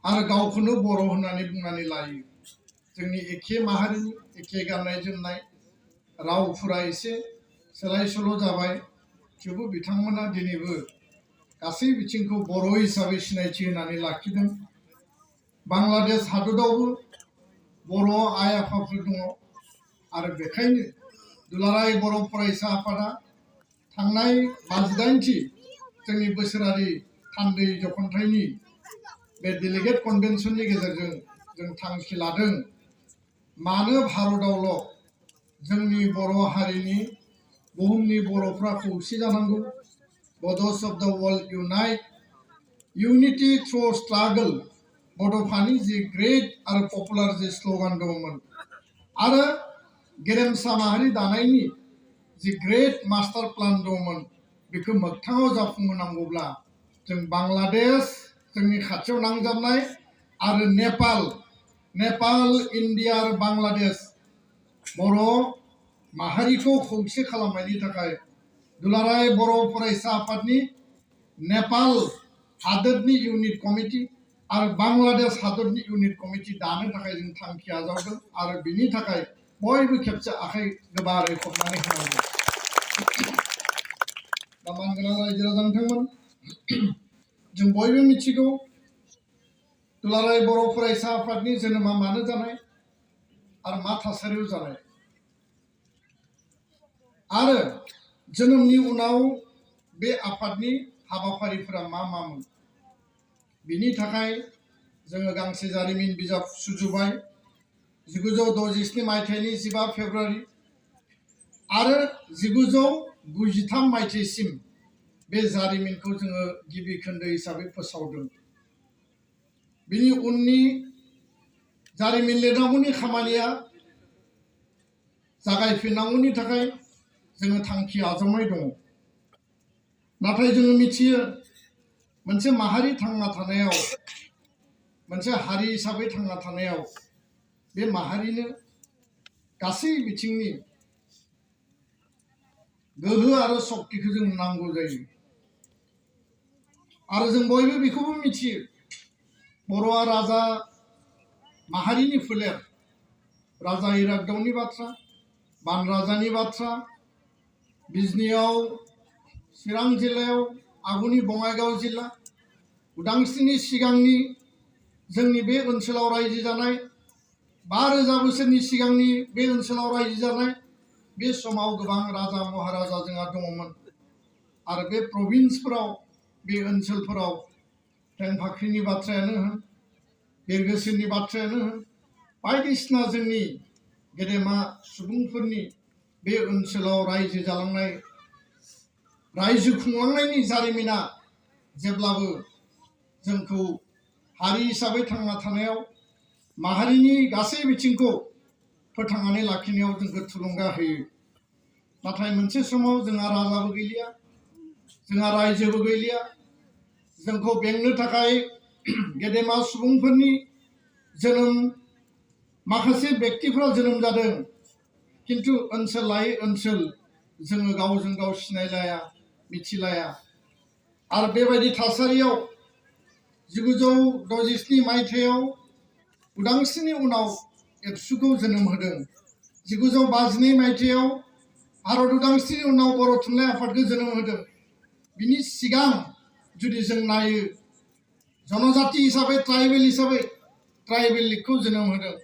आरो गावखौनो बर' होननानै बुंनानै लायो। जोंनि एखे माहारिनि एखे गाननाय जोमनाय रावफोरा एसे सोलाय सोल' जाबाय, थेवबो बिथांमोना दिनैबो गासै बिथिंखौ बर' हिसाबै सिनायथि होनानै लाखिदों। बांलादेश हादरावबो बर' आइ आफाफोर दङ आरो बेखायनो दुलाराय बर' फरायसा आफादा थांनाय 58थि जोंनि बोसोरारि थान्दै जखनथाइनि बे डेलिगेट कनभेनसननि गेजेरजों जों थांखि लादों मानो भारतआवल' जोंनि बर' हारिनि बुहुमनि बर'फ्रा खौसे जानांगौ। बड'स अफ द वर्ल्ड इउनाइट यूनिटी थ्रू स्ट्रागल बड'फानि जि ग्रेट आरो पपुलार जि स्ल'गान दंमोन आरो गेरेमसा माहारि दानायनि जि ग्रेट मास्टार प्लान दंमोन बेखौ मोगथाङाव जाफुंहोनांगौब्ला जों बांलादेश जोंनि खाथियाव नांजाबनाय आरो नेपाल इन्डिया आरो बांलादेश बर' माहारिखौ खौसे खालामनायनि थाखाय दुलाराय बर' फरायसा आफादनि नेपाल हादोरनि इउनिट कमिटि आरो बांलादेश हादोरनि इउनिट कमिटि दानो थाखाय जों थांखि आजावदों आरो बिनि थाखाय बयबो खेबसे आखाइ गोबारै खबनानै होनांगौ। दा मानगोनां रायजो राजाफोर, जों बयबो मिथिगौ दुलाराय बर' फरायसा आफादनि जोनोमा मानो जानाय आरो मा थासारियाव जानाय आरो जोनोमनि उनाव बे आफादनि हाबाफारिफोरा मा मामोन। बिनि थाखाय जोङो गांसे जारिमिन बिजाब सुजुबाय 1967 मायथाइनि 15 फेब्रुआरि आरो 1993 मायथाइसिम बे जारिमिनखौ जोङो गिबि खोन्दो हिसाबै फोसावदों। बिनि उननि जारिमिन लिरनांगौनि खामानिया जागायफिननांगौनि थाखाय जोङो थांखि आजावनाय दङ। नाथाय जोङो मिथियो मोनसे माहारि थांना थानायाव मोनसे हारि हिसाबै थांना थानायाव बे माहारिनो गासै बिथिंनि गोहो आरो शक्तिखौ जों नांगौ जायो आरो जों बयबो बेखौबो मिथियो बर'आ राजा माहारिनि फोलेर राजा इरागदावनि बाथ्रा बान राजानि बाथ्रा बिजनियाव चिरां जिल्लायाव आगुनि बङाइगाव जिल्ला उदांस्रिनि सिगांनि जोंनि बे ओनसोलाव रायजो जानाय 5000 बोसोरनि सिगांनि बे ओनसोलाव रायजो जानाय बे समाव गोबां राजा महाराजा जोंहा दङमोन आरो बे प्रभिन्सफोराव बे ओनसोलफोराव टेंफाख्रिनि बाथ्रायानो होन बिरगोस्रिनि बाथ्रायानो होन बायदिसिना जोंनि गेदेमा सुबुंफोरनि बे ओनसोलाव रायजो जालांनाय रायजो खुंलांनायनि जारिमिना जेब्लाबो जोंखौ हारि हिसाबै थांना थानायाव माहारिनि गासै बिथिंखौ फोथांनानै लाखिनायाव जोंखौ थुलुंगा होयो। नाथाय मोनसे समाव जोंहा राजाबो गैलिया जोंहा रायजोबो गैलिया जोंखौ बेंनो थाखाय गेदेमा सुबुंफोरनि जोनोम माखासे व्यक्तिफोरा जोनोम जादों किन्तु ओनसोल लायै ओनसोल जोङो गावजों गाव सिनायलाया मिथिलाया आरो बेबायदि थासारियाव 1967 मायथाइयाव उदांस्रिनि उनाव एबसुखौ जोनोम होदों। 1952 मायथाइयाव भारत उदांस्रिनि उनाव बर' थुनलाइ आफादखौ जोनोम होदों। बिनि सिगां जुदि जों नायो जनजाति हिसाबै ट्राइबेल लीगखौ जोनोम होदों।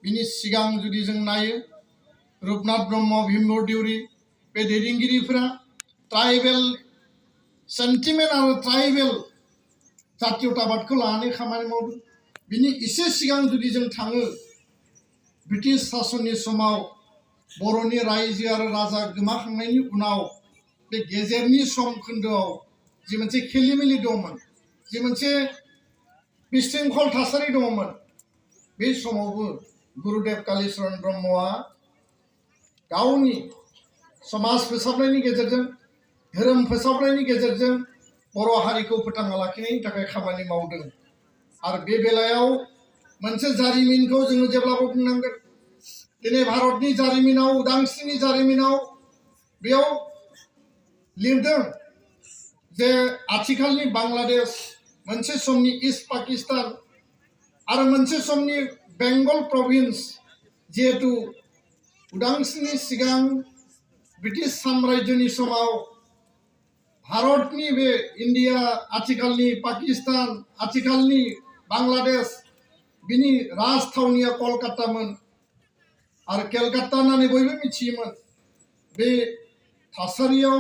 बिनि सिगां जुदि जों नायो रुपनाथ ब्रह्म भीमराव देउरि बे दैदेनगिरिफोरा ट्राइबेल सेन्टिमेन्ट आरो ट्राइबेल जातीयताबादखौ लानानै खामानि मावदों। बिनि एसे सिगां जुदि जों थाङो ब्रिटिश सासननि समाव बर'नि रायजो आरो राजा गोमाखांनायनि उनाव बे गेजेरनि सम खोन्दोआव जि मोनसे खेलिमेलि दंमोन जि मोनसे बिशृंखल थासारि दंमोन बे समावबो गुरुदेव कालीचरण ब्रह्मआ गावनि समाज फोसाबनायनि गेजेरजों धोरोम फोसाबनायनि गेजेरजों बर' हारिखौ फोथांना लाखिनायनि थाखाय खामानि मावदों आरो बे बेलायाव मोनसे जारिमिनखौ जोङो जेब्लाबो बुंनांगोन। दिनै भारतनि जारिमिनाव उदांस्रिनि जारिमिनाव बेयाव लिरदों जे आथिखालनि बांलादेश मोनसे समनि इस्ट पाकिस्तान आरो मोनसे समनि बेंगल प्रभिन्स जिहेतु उदांस्रिनि सिगां ब्रिटिश साम्रायजोनि समाव भारतनि बे इन्डिया आथिखालनि पाकिस्तान आथिखालनि बांलादेश बिनि राजथावनिया कलकातामोन आरो केलकाता होननानै बयबो मिथियोमोन। बे थासारियाव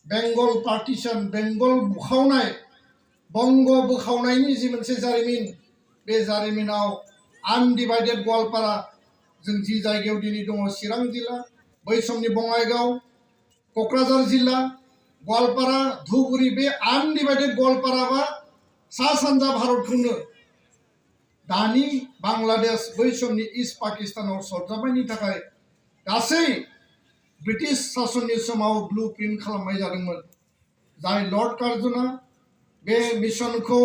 बेंगल पार्टिशन बेंगल बुखावनाय बंग बोखावनायनि जि मोनसे जारिमिन बे जारिमिनाव आनडिभाइडेड गवालपारा जों जि जायगायाव दिनै दङ चिरां जिल्ला बै समनि बङाइगाव क'क्राझार जिल्ला गवालपारा धुबुरी बे आनडिभाइडेड गवालपारा बा सा सानजा भारतखौनो दानि बांलादेश बै समनि इस्ट पाकिस्तानाव सरजाबनायनि थाखाय गासै ब्रिटिश सासननि समाव ब्लु प्रिन्ट खालामनाय जादोंमोन। जाय लर्ड कार्जना बे मिशनखौ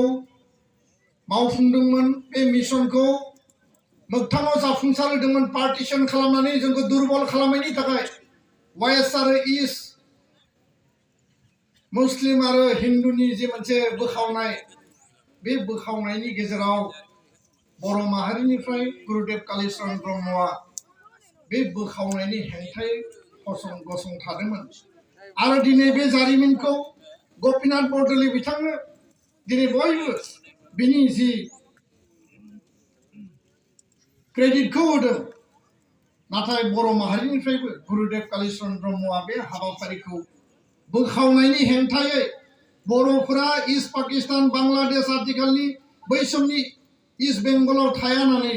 मावफुंदोंमोन बे मिशनखौ मोगथाङाव जाफुंसार होदोंमोन पार्टिशन खालामनानै जोंखौ दुर्बल खालामनायनि थाखाय वेस्ट आरो इस्ट मुस्लिम आरो हिन्दुनि जे मोनसे बोखावनाय बे बोखावनायनि गेजेराव बर' माहारिनिफ्राय गुरुदेव कालीचरण ब्रह्मआ बे बोखावनायनि हेंथायै गसंथादोंमोन आरो दिनै बे जारिमिनखौ गपिनाथ बरदलै बिथांनो दिनै बयबो बिनि जि क्रेडिटखौ होदों। नाथाय बर' माहारिनिफ्रायबो गुरुदेव कालीचरण ब्रह्मआ बे हाबाफारिखौ बोखावनायनि हेंथायै बर'फोरा इस्ट पाकिस्तान बांलादेश आथिखालनि बै समनि इस्ट बेंगलाव थाया होननानै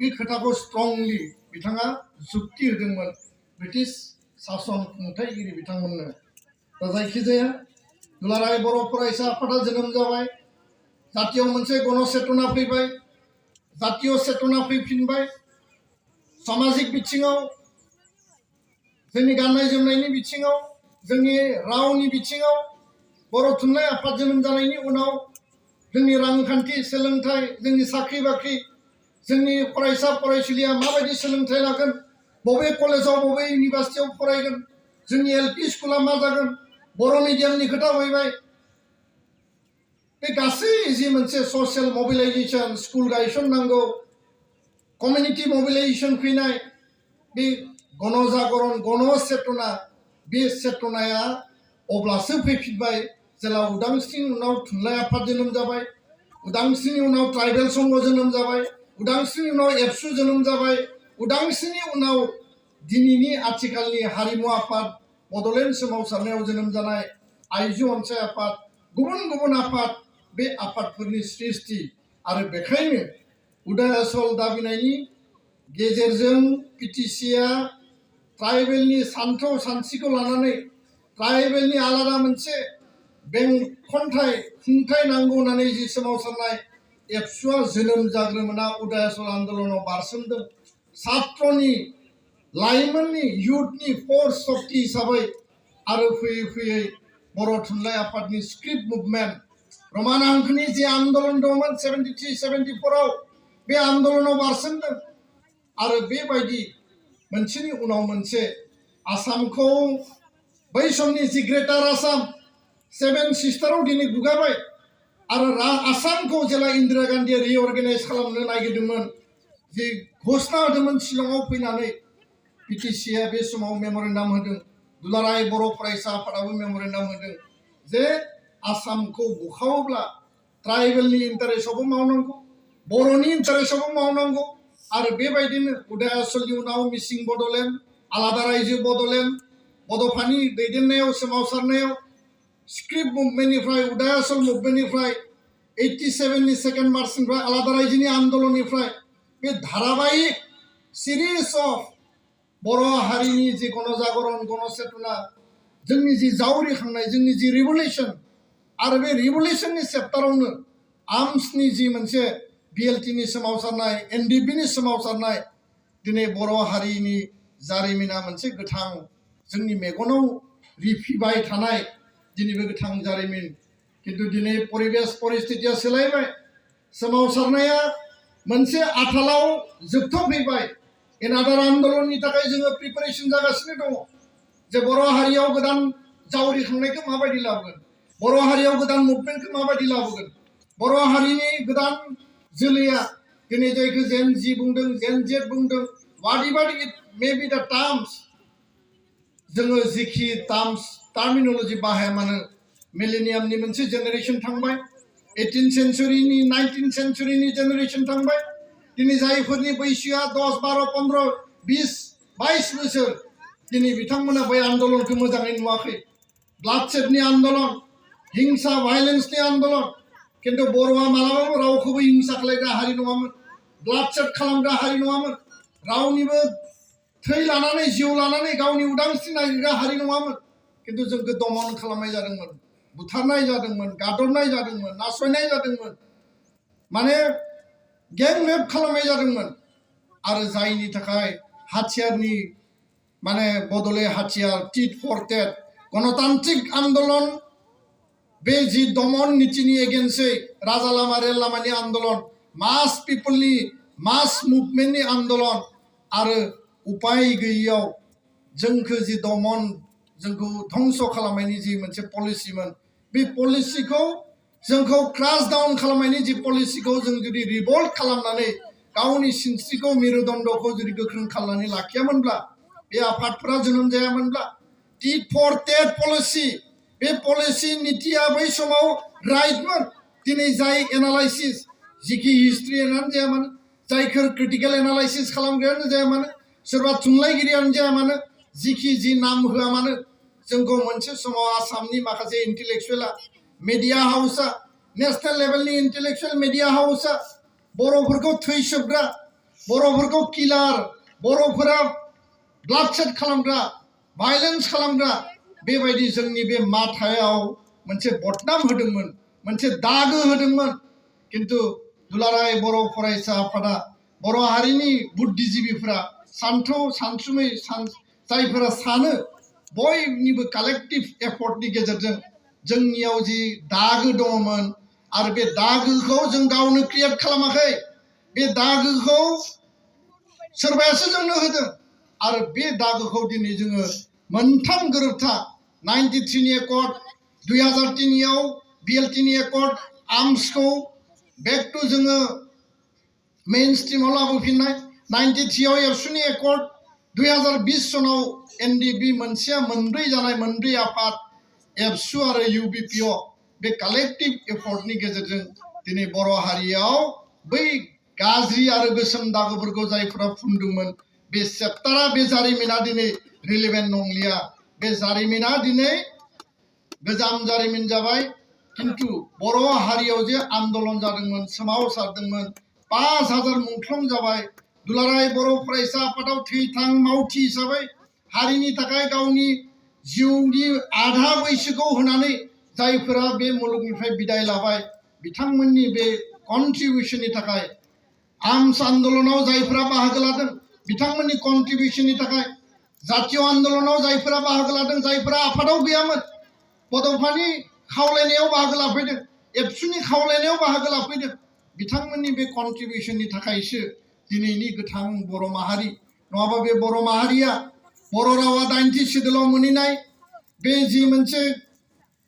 बे खोथाखौ स्ट्रंलि बिथाङा जुक्ति होदोंमोन ब्रिटिश सासन खुंथायगिरि बिथांमोननो। दा जायखिजाया दुलाराय बर' फरायसा आफादा जोनोम जाबाय जातियाव मोनसे गणचेतना फैबाय जातीय चेतना फैफिनबाय सामाजिक बिथिङाव जोंनि गाननाय जोमनायनि बिथिङाव जोंनि रावनि बिथिङाव बर' थुनलाइ आफाद जोनोम जानायनि उनाव जोंनि रांखान्थि सोलोंथाइ जोंनि साख्रि बाख्रि जोंनि फरायसा फरायसुलिया माबायदि सोलोंथाइ लागोन बबे कलेजाव बबे इउनिभार्सिटियाव फरायगोन जोंनि एलपि स्कुला मा जागोन बर' मिडियामनि खोथा फैबाय। बे गासै जि मोनसे ससियेल मबिलाइजेसन स्कुल गायसननांगौ कमिउनिटि मबिलाइजेसन फैनाय बे गणजागरण गणचेतना बे चेतनाया अब्लासो फैफिनबाय जेला उदांस्रिनि उनाव थुनलाइ आफाद जोनोम जाबाय उदांस्रिनि उनाव ट्राइबेल संघ जोनोम जाबाय उदांस्रिनि उनाव एबसु जोनोम जाबाय उदांस्रिनि उनाव दिनैनि आथिखालनि हारिमु आफाद बड'लेण्ड सोमावसारनायाव जोनोम जानाय आइजो अनसाय आफाद गुबुन गुबुन आफाद बे आफादफोरनि सृष्टि आरो बेखायनो उदायासल दाबिनायनि गेजेरजों पिटिसिआ ट्राइबेलनि सान्थौ सानस्रिखौ लानानै ट्राइबेलनि आलादा मोनसे बेंखनथाय खुंथाय नांगौ होननानै जि सोमावसारनाय एबसुआ जोनोम जाग्रोमोना उदायासल आन्दलनाव बारसोमदों छात्रनि लाइमोननि इयुथनि फर्स शक्ति हिसाबै आरो फैयै फैयै बर' थुनलाइ आफादनि स्क्रिप्ट मुभमेन्ट रमान हांखोनि जे आन्दलन दंमोन 73-74 बे आन्दलनाव बारसोमदों आरो बेबायदि मोनसेनि उनाव मोनसे आसामखौ बै समनि जि ग्रेटार आसाम 7 सिस्टाराव दिनै गुगाबाय आरो आसामखौ जेला इन्दिरा गान्धीया रिअर्गेनाइज खालामनो नागिरदोंमोन जि घोषणा होदोंमोन शिलंआव फैनानै पिटिसिआ बे समाव मेम'रेन्डाम होदों दुलाराय बर' फरायसा आफादाबो मेम'रेन्डाम होदों जे आसामखौ बुखावोब्ला ट्राइबेलनि इन्टारेस्टआवबो मावनांगौ बर'नि इन्टारेस्टआवबो मावनांगौ आरो बेबायदिनो उदायासलनि उनाव मिसिं बड'लेण्ड आलादा रायजो बड'लेण्ड बड'फानि दैदेननायाव सोमावसारनायाव स्क्रिप्ट मुभमेन्टनिफ्राय उदायासल मुभमेन्टनिफ्राय 87नि 2 मार्चनिफ्राय आलादा रायजोनि आन्दलननिफ्राय बे धाराबाहिक सिरिज अफ बर' हारिनि जि गणजागरण गणचेतना जोंनि जि जावरिखांनाय जोंनि जि रिभलिउसन आरो बे रिभलिउसननि चेप्टारावनो आर्मसनि जि मोनसे बिएलटिनि सोमावसारनाय एनडिपिनि सोमावसारनाय दिनै बर' हारिनि जारिमिना मोनसे गोथां जोंनि मेगनाव रिफिबाय थानाय दिनैबो गोथां जारिमिन किन्तु दिनै परिबेस परिस्थितिया सोलायबाय सोमावसारनाया मोनसे आथालाव जोबथ'फैबाय एनादार आन्दलननि थाखाय जोङो प्रिपारेसन जागासिनो दङ जे बर' हारियाव गोदान जावरिखांनायखौ माबायदि लाबोगोन बर' हारियाव गोदान मुभमेन्टखौ माबायदि लाबोगोन बर' हारिनि गोदान जोलैया दिनै जायखौ जेन जि बुंदों जेन जेट बुंदों whatever it may be the terms जोङो जिखि टार्म्स टार्मिनोलॉजी बाहाया मानो मिलेनियामनि मोनसे जेनेरेशन थांबाय 18th सेंचुरीनि 19th सेंचुरीनि जेनेरेशन थांबाय दिनै जायफोरनि बैसोआ 10 12 15 20 22 बोसोर दिनै बिथांमोना बै आन्दोलनखौ मोजाङै नुवाखै ब्लाडसेडनि आन्दोलन हिंसा भायलेन्सनि आन्दोलन किन्तु बर'आ मालाबाबो रावखौबो हिंसा खालामग्रा हारि नङामोन ब्लाडसेड खालामग्रा हारि नङामोन रावनिबो थै लानानै जिउ लानानै गावनि उदांस्रि नागिरग्रा हारि नङामोन किन्तु जोंखौ दमन खालामनाय जादोंमोन बुथारनाय जादोंमोन गादबनाय जादोंमोन नासयनाय जादोंमोन माने गें रेप खालामनाय जादोंमोन आरो जायनि थाखाय हाथियारनि माने बदले हाथियार टिट फर टेट गणतान्त्रिक आन्दोलन बे जि दमन नीतिनि एगेन्स्टै राजा लामा रेल लामानि आन्दोलन मास पिपलनि मास मुभमेन्टनि आन्दोलन आरो उपाय गैयैयाव जोंखौ जि दमन जोंखौ धंस खालामनायनि जि मोनसे पलिसिमोन बे पलिसिखौ जोंखौ क्रास डाउन खालामनायनि जि पलिसिखौ जों जुदि रिभल्ट खालामनानै गावनि सिनस्रिखौ मेरुदण्डखौ जुदि गोख्रों खालामनानै लाखियामोनब्ला बे आफादफोरा जोनोम जायामोनब्ला टिट फर टेट पलिसि बे पलिसि नीतिया बै समाव राइटमोन दिनै जाय एनालाइसिस जिखि हिस्ट्रियानो जाया मानो जायखौ क्रिटिकेल एनालाइसिस खालामग्रायानो जाया मानो सोरबा थुनलाइगिरियानो जाया मानो जिखि जि नाम होआ मानो जोंखौ मोनसे समाव आसामनि माखासे इन्टेलेक्चुवेला मिडिया हाउसआ नेशनेल लेभेलनि इन्टेलेक्चुवेल मिडिया हाउसआ बर'फोरखौ थै सोबग्रा बर'फोरखौ किलार बर'फोरा ब्लाडसेड खालामग्रा भायलेन्स खालामग्रा बेबायदि जोंनि बे माथायाव मोनसे बदनाम होदोंमोन मोनसे दागो होदोंमोन किन्तु दुलाराय बर' फरायसा आफादा बर' हारिनि बुद्धिजीबिफोरा सान्थौ सानसुमै जायफोरा सानो बयनिबो कालेक्टिभ एफर्टनि गेजेरजों जोंनियाव जि दागो दङमोन आरो बे दागोखौ जों गावनो क्रिएट खालामाखै बे दागोखौ सोरबायासो जोंनो होदों आरो बे दागोखौ दिनै जोङो मोनथाम गोरोबथा 93 नि एकर्ड 2003 आव BLT नि एकर्ड आर्म्सखौ बेक टु जोङो मेइन स्ट्रीमाव लाबोफिननाय 93 आव एबसुनि एकर्ड 2020 सनाव NDB मोनसेया मोनब्रै जानाय मोनब्रै आफाद एबसु आरो UBPO बे कालेक्टिभ एफर्टनि गेजेरजों दिनै बर' हारियाव बै गाज्रि आरो गोसोम दागोफोरखौ जायफोरा फुनदोंमोन बे चेप्टारा बे जारिमिना दिनै रिलेभेन्ट नंलिया बे जारिमिना दिनै गोजाम जारिमिन जाबाय किन्तु बर' हारियाव जे आन्दोलन जादोंमोन सोमावसारदोंमोन 5000 मुंख्लं जाबाय दुलाराय बर' फरायसा आफादाव थैथां मावथि हिसाबै हारिनि थाखाय गावनि जिउनि आधा बैसोखौ होनानै जायफोरा बे मुलुगनिफ्राय बिदाय लाबाय बिथांमोननि बे कन्ट्रिबिउसननि थाखाय आर्म्स आन्दोलनाव जायफोरा बाहागो लादों बिथांमोननि कन्ट्रिबिउसननि थाखाय जातीय आन्दोलनाव जायफोरा बाहागो लादों जायफोरा आफादाव गैयामोन बड'फानि खावलायनायाव बाहागो लाफैदों एबसुनि खावलायनायाव बाहागो लाफैदों बिथांमोननि बे कन्ट्रिबिउसननि थाखायसो दिनैनि गोथां बर' माहारि नङाबा बे बर' माहारिया बर' रावा 90 सिडुलाव मोनहैनाय बे जि मोनसे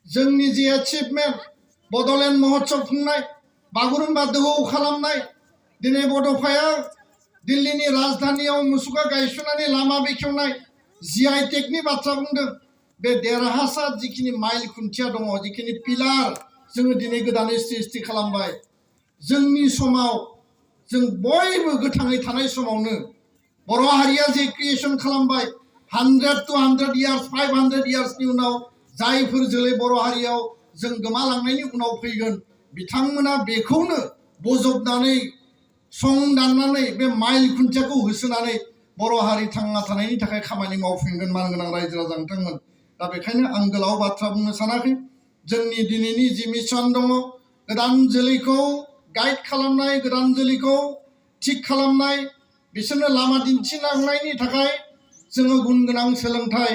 जोंनि जि एचिभमेन्ट बड'लेण्ड महोत्सव खुंनाय बागुरुम्बा दोहौ खालामनाय दिनै बड'फाया दिल्लीनि राजधानियाव मुसुखा गायसननानै लामा बेखेवनाय GI टेगनि बाथ्रा बुंदों बे देरहासार जिखिनि माइल खुन्थिया दङ जिखिनि पिलार जोङो दिनै गोदानै सृष्टि खालामबाय जोंनि समाव जों बयबो गोथाङै थानाय समावनो बर' हारिया जे क्रिएशन खालामबाय 100 to 100 years 500 yearsनि उनाव जायफोर जोलै बर' हारियाव जों गोमालांनायनि उनाव फैगोन बिथांमोना बेखौनो बजबनानै सं दाननानै बे माइल खुन्थियाखौ होसोनानै बर' हारि थांना थानायनि थाखाय खामानि मावफिनगोन मानगोनां रायजो राजा नोंथांमोन दा बेखायनो आं गोलाव बाथ्रा बुंनो सानाखै जोंनि दिनैनि जि मिशन दङ गोदान जोलैखौ गाइड खालामनाय गोदान जोलैखौ थिक खालामनाय बिसोरनो लामा दिन्थिलांनायनि थाखाय जोङो गुन गोनां सोलोंथाइ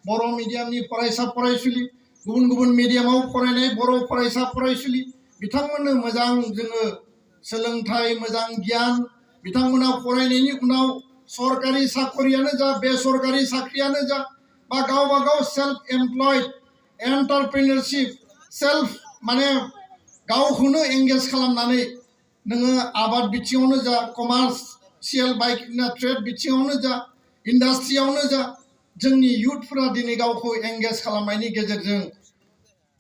बर' मिडियामनि फरायसा फरायसुलि गुबुन गुबुन मिडियामाव फरायनाय बर' फरायसा फरायसुलि बिथांमोननो मोजां जोङो सोलोंथाइ मोजां गियान बिथांमोना फरायनायनि उनाव सरकारि साख्रियानो जा बेसरकारि साख्रियानो जा बा गावबा गाव सेल्फ एमप्लयड एन्टारप्रेनारशिप सेल्फ माने गावखौनो एंगेज खालामनानै नोङो आबाद बिथिङावनो जा कमार्शियेल बायदिसिना ट्रेड बिथिङावनो जा इन्डास्ट्रियावनो जा जोंनि इयुथफोरा दिनै गावखौ एंगेज खालामनायनि गेजेरजों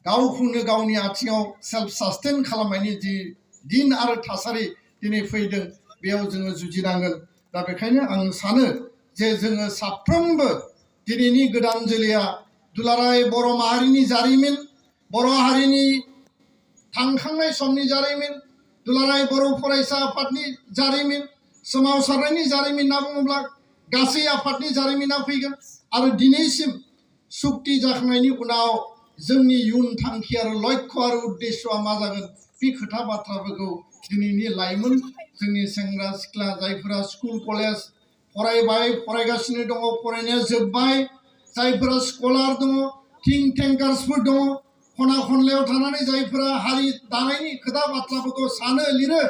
गावखौनो गावनि आथिङाव सेल्फ सास्टेन खालामनायनि जि दिन आरो थासारि दिनै फैदों बेयाव जोङो जुजिनांगोन दा बेखायनो आं सानो जे जोङो साफ्रोमबो दिनैनि गोदान जोलैया दुलाराय बर' माहारिनि जारिमिन बर' हारिनि थांखांनाय समनि जारिमिन दुलाराय बर' फरायसा आफादनि जारिमिन सोमावसारनायनि जारिमिन होनना बुङोब्ला गासै आफादनि जारिमिना फैगोन आरो दिनैसिम सुक्ति जाखांनायनि उनाव जोंनि इयुन थांखि आरो लक्ष्य आरो उद्देश्यआ मा जागोन बे खोथा बाथ्राफोरखौ दिनैनि लाइमोन जोंनि सेंग्रा सिख्ला जायफोरा स्कुल कलेज फरायबाय फरायगासिनो दङ फरायनाया जोब्बाय जायफोरा स्कलार दङ थिंक टेंकार्सफोर दङ खना खनलायाव थानानै जायफोरा हारि दानायनि खोथा बाथ्राफोरखौ सानो लिरो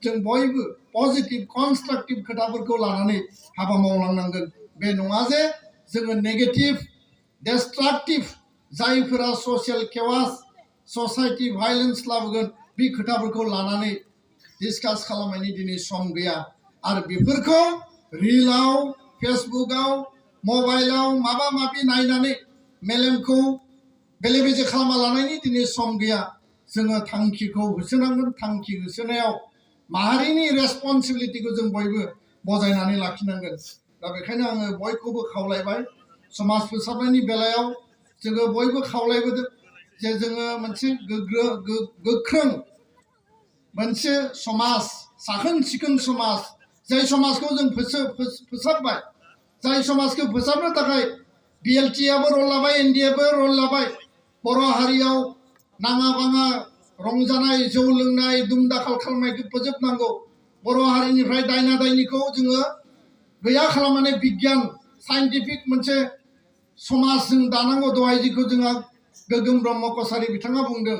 जों बयबो पजिटिभ कनस्ट्राक्टिभ खोथाफोरखौ लानानै हाबा मावलांनांगोन बे नङा जे जोङो नेगेटिभ डिस्ट्राक्टिभ जायफोरा ससियेल केवास ससाइटि भाइलेन्स लाबोगोन बे खोथाफोरखौ लानानै डिसकास खालामनायनि दिनै सम गैया आरो बेफोरखौ रिलाव फेसबुकआव मबाइलाव माबा माबि नायनानै मेलेमखौ बेले बेजे खालामना लानायनि दिनै सम गैया जोङो थांखिखौ होसोनांगोन थांखि होसोनायाव माहारिनि रेसपन्सिबिलिटिखौ जों बयबो बजायनानै लाखिनांगोन दा बेखायनो आङो बयखौबो खावलायबाय समाज फोसाबनायनि बेलायाव जोङो बयबो खावलायबोदों जे जोङो मोनसे गोख्रों मोनसे समाज साखोन सिखोन समाज जाय समाजखौ जों फोसाबबाय जाय समाजखौ फोसाबनो थाखाय बिएलटिआबो रल लाबाय एनडिएबो रल लाबाय बर' हारियाव नाङा बाङा रंजानाय जौ लोंनाय दुम दाखाल खालामनायखौ फोजोबनांगौ बर' हारिनिफ्राय दायना दायनिखौ जोङो गैया खालामनानै बिगियान साइन्टिफिक मोनसे समाज जों दानांगौ दहाय जिखौ जोंहा गोगोम ब्रह्म कसारि बिथाङा बुंदों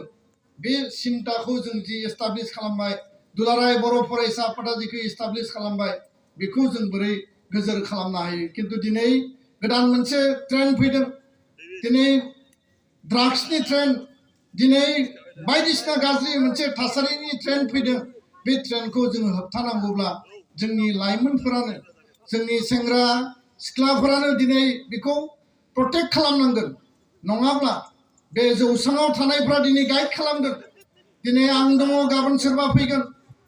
बे सिन्ताखौ जों जि एस्टाब्लिश खालामबाय दुलाराय बर' फरायसा आफादा जिखौ एस्टाब्लिश खालामबाय बेखौ जों बोरै गोजोर खालामनो हायो खिन्थु दिनै गोदान मोनसे ट्रेन्ड फैदों दिनै ड्राग्सनि ट्रेन्ड दिनै बायदिसिना गाज्रि मोनसे थासारिनि ट्रेन्ड फैदों बे ट्रेन्डखौ जोङो होबथानांगौब्ला जोंनि लाइमोनफोरानो जोंनि सेंग्रा सिख्लाफोरानो दिनै बेखौ प्रटेक्ट खालामनांगोन नङाब्ला बे जौसाङाव थानायफ्रा दिनै गाइड खालामगोन दिनै आं दङ गाबोन सोरबा फैगोन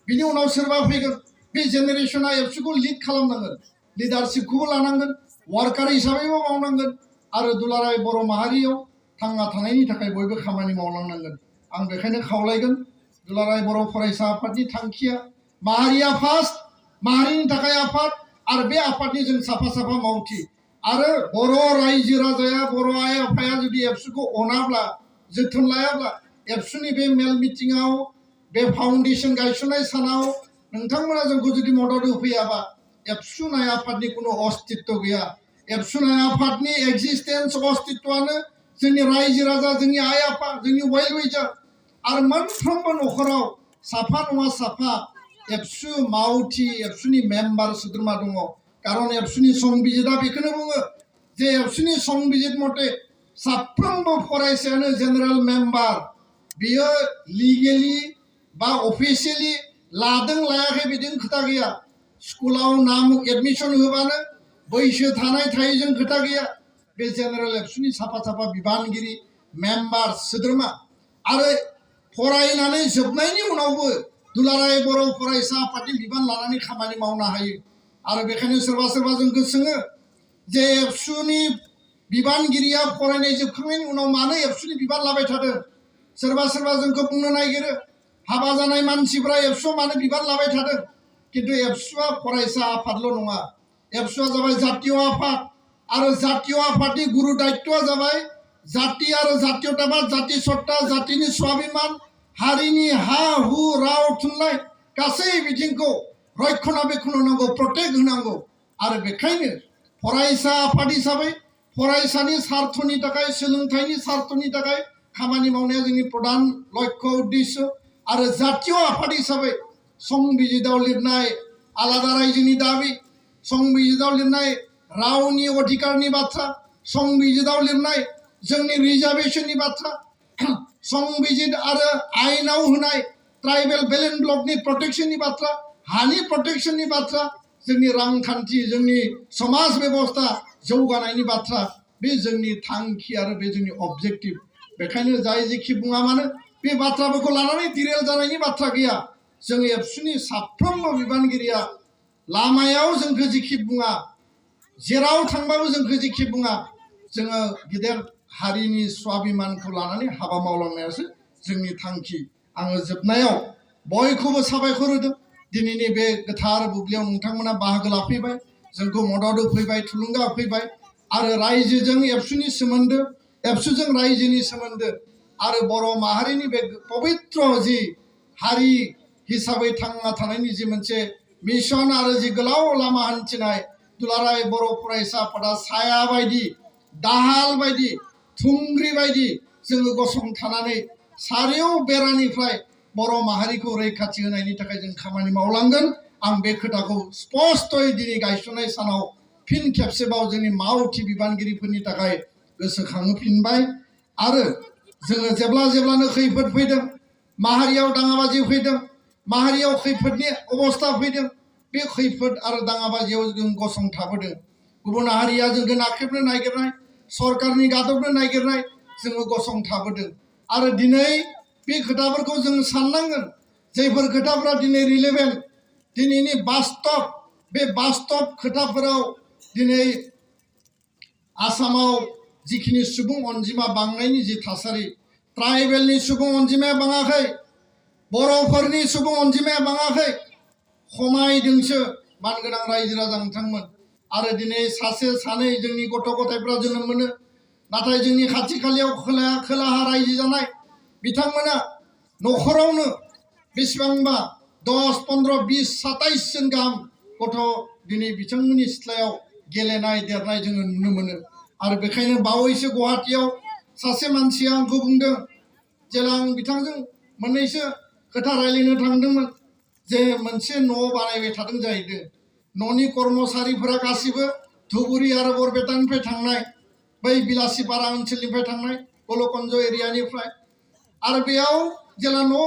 बिनि उनाव सोरबा फैगोन बे जेनेरेशना एबसुखौ लिड खालामनांगोन लिडारशिपखौबो लानांगोन वार्कार हिसाबैबो मावनांगोन आरो दुलाराय बर' माहारियाव थांना थानायनि थाखाय बयबो खामानि मावलांनांगोन आं बेखायनो खावलायगोन दुलाराय बर' फरायसा आफादनि थांखिया माहारिया फार्स्ट माहारिनि थाखाय आफाद आरो बे आफादनि जों साफा साफा मावथि आरो बर' रायजो राजाया बर' आइ आफाया जुदि एबसुखौ अनाब्ला जोथोन लायाब्ला एबसुनि बे मेल मिटिङाव बे फाउन्डेसन गायसननाय सानाव नोंथांमोना जोंखौ जुदि मदद होफैयाबा एबसु नाय आफादनि कुनु अस्तित्व गैया एबसु नाय आफादनि एक्जिस्टेन्स अस्तित्वआनो जोंनि रायजो राजा जोंनि आइ आफा जोंनि वेल विचार आरो मोनफ्रोमबो न'खराव साफा नङा साफा एबसु मावथि एबसुनि मेम्बार सोद्रोमा दङ कारन एबसुनि संबिजिदा बेखौनो बुङो जे एबसुनि संबिजिद मथे साफ्रोमबो फरायसायानो जेनेरेल मेम्बार बियो लिगेलि बा अफिसियेलि लादों लायाखै बिदिनो खोथा गैया स्कुलाव नाम एडमिशन होबानो बैसो थानाय थायैजों खोथा गैया बे जेनेरेल एबसुनि साफा साफा बिबानगिरि मेम्बार सोद्रोमा आरो फरायनानै जोबनायनि उनावबो दुलाराय बर' फरायसा आफादनि बिबान लानानै खामानि मावनो हायो आरो बेखायनो सोरबा सोरबा जोंखौ सोङो जे एबसुनि बिबानगिरिया फरायनाय जोबखांनायनि उनाव मानो एबसुनि बिबान लाबाय थादों सोरबा सोरबा जोंखौ बुंनो नागिरो हाबा जानाय मानसिफ्रा एबसुआव मानो बिबान लाबाय थादों किन्तु एबसुआ फरायसा आफादल' नङा एबसुआ जाबाय जातीय आफाद आरो जातीय आफादनि गुरु दायित्वआ जाबाय जाति आरो जातीयताबाद जाति सत्ता जातिनि स्वाभिमान हारिनि हा हु राव थुनलाइ गासै बिथिंखौ रक्षणाबेक्षण होनांगौ प्रटेक्ट होनांगौ आरो बेखायनो फरायसा आफाद हिसाबै फरायसानि सार्थनि थाखाय सोलोंथाइनि सार्थनि थाखाय खामानि मावनाया जोंनि प्रधान लक्ष्य उद्देश्य आरो जातीय आफाद हिसाबै संबिजिदाव लिरनाय आलादा रायजोनि दाबि संबिजिदाव लिरनाय रावनि अधिकारनि बाथ्रा संबिजिदाव लिरनाय जोंनि रिजार्भेशननि बाथ्रा संबिजिद आरो आयेनाव होनाय ट्राइबेल बेलेन्स ब्लकनि प्रटेक्शननि बाथ्रा हानि प्रटेक्शननि बाथ्रा जोंनि रांखान्थि जोंनि समाज बेबस्था जौगानायनि बाथ्रा बे जोंनि थांखि आरो बे जोंनि अबजेक्टिभ बेखायनो जाय जेखि बुङा मानो बे बाथ्राफोरखौ लानानै दिरेल जानायनि बाथ्रा गैया जों एबसुनि साफ्रोमबो बिबानगिरिया लामायाव जोंखौ जेखि बुङा जेराव थांबाबो जोंखौ जेखि बुङा जोङो गिदिर हारिनि स्वाभिमानखौ लानानै हाबा मावलांनायासो जोंनि थांखि आङो जोबनायाव बयखौबो साबायखर होदों दिनैनि बे गोथार बुब्लियाव नोंथांमोना बाहागो लाफैबाय जोंखौ मदद होफैबाय थुलुंगा होफैबाय आरो रायजोजों एबसुनि सोमोन्दो एबसुजों रायजोनि सोमोन्दो आरो बर' माहारिनि बे पबित्र जि हारि हिसाबै थांना थानायनि जि मोनसे मिशन आरो जि गोलाव लामा हान्थिनाय दुलाराय बर' फरायसा आफादा साया बायदि दाहाल बायदि थुंग्रि बायदि जोङो गसंथानानै सारियाव बेरानिफ्राय बर' माहारिखौ रैखाथि होनायनि थाखाय जों खामानि मावलांगोन आं बे खोथाखौ स्पष्टयै दिनै गायसननाय सानाव फिन खेबसेबाव जोंनि मावथि बिबानगिरिफोरनि थाखाय गोसोखांहोफिनबाय आरो जोङो जेब्लानो खैफोद फैदों माहारियाव दाङाबाजि फैदों माहारियाव खैफोदनि अबस्था फैदों बे खैफोद आरो दाङाबाजियाव जों गसंथाबोदों गुबुन हारिया जोंखौ नाख्रेबनो नागिरनाय सरकारनि गादबनो नागिरनाय जोङो गसंथाबोदों आरो दिनै बे खोथाफोरखौ जों साननांगोन जायफोर खोथाफोरा दिनै रिलेभेन्ट दिनैनि बास्तब बे बास्तब खोथाफोराव दिनै आसामाव जिखिनि सुबुं अनजिमा बांनायनि जि थासारि ट्राइबेलनि सुबुं अनजिमाया बाङाखै बर'फोरनि सुबुं अनजिमाया बाङाखै खमायदोंसो मानगोनां रायजो राजा नोंथांमोन आरो दिनै सासे सानै जोंनि गथ' गथायफ्रा जोनोम मोनो नाथाय जोंनि खाथि खालायाव खोलाहा रायजो जानाय बिथांमोना न'खरावनो बेसेबांबा 10, 15, 20, 27 जन गाहाम गथ' दिनै बिथांमोननि सिथ्लायाव गेलेनाय देरनाय जोङो नुनो मोनो आरो बेखायनो बावैसो गुवाहाटीयाव सासे मानसिया आंखौ बुंदों जेला आं बिथांजों मोननैसो खोथा रायलायनो थांदोंमोन जे मोनसे न' बानायबाय थादों जाहैदों न'नि कर्मचारिफोरा गासिबो धुबुरी आरो बरपेटानिफ्राय थांनाय बै बिलासिपारा ओनसोलनिफ्राय थांनाय गलकन्ज एरियानिफ्राय आरो बेयाव जेला न'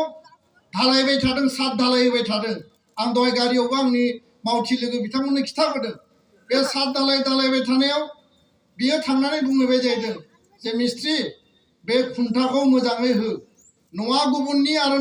ढालायबाय थादों साद ढालायबाय थादों आं दहाय गारियावबो आंनि मावथि लोगो बिथांमोननो खिथाबोदों बे साद ढालायबाय थानायाव बियो थांनानै बुंहैबाय जाहैदों जे मिस्ट्रि बे खुन्थाखौ मोजाङै हो न'आ गुबुननि आरो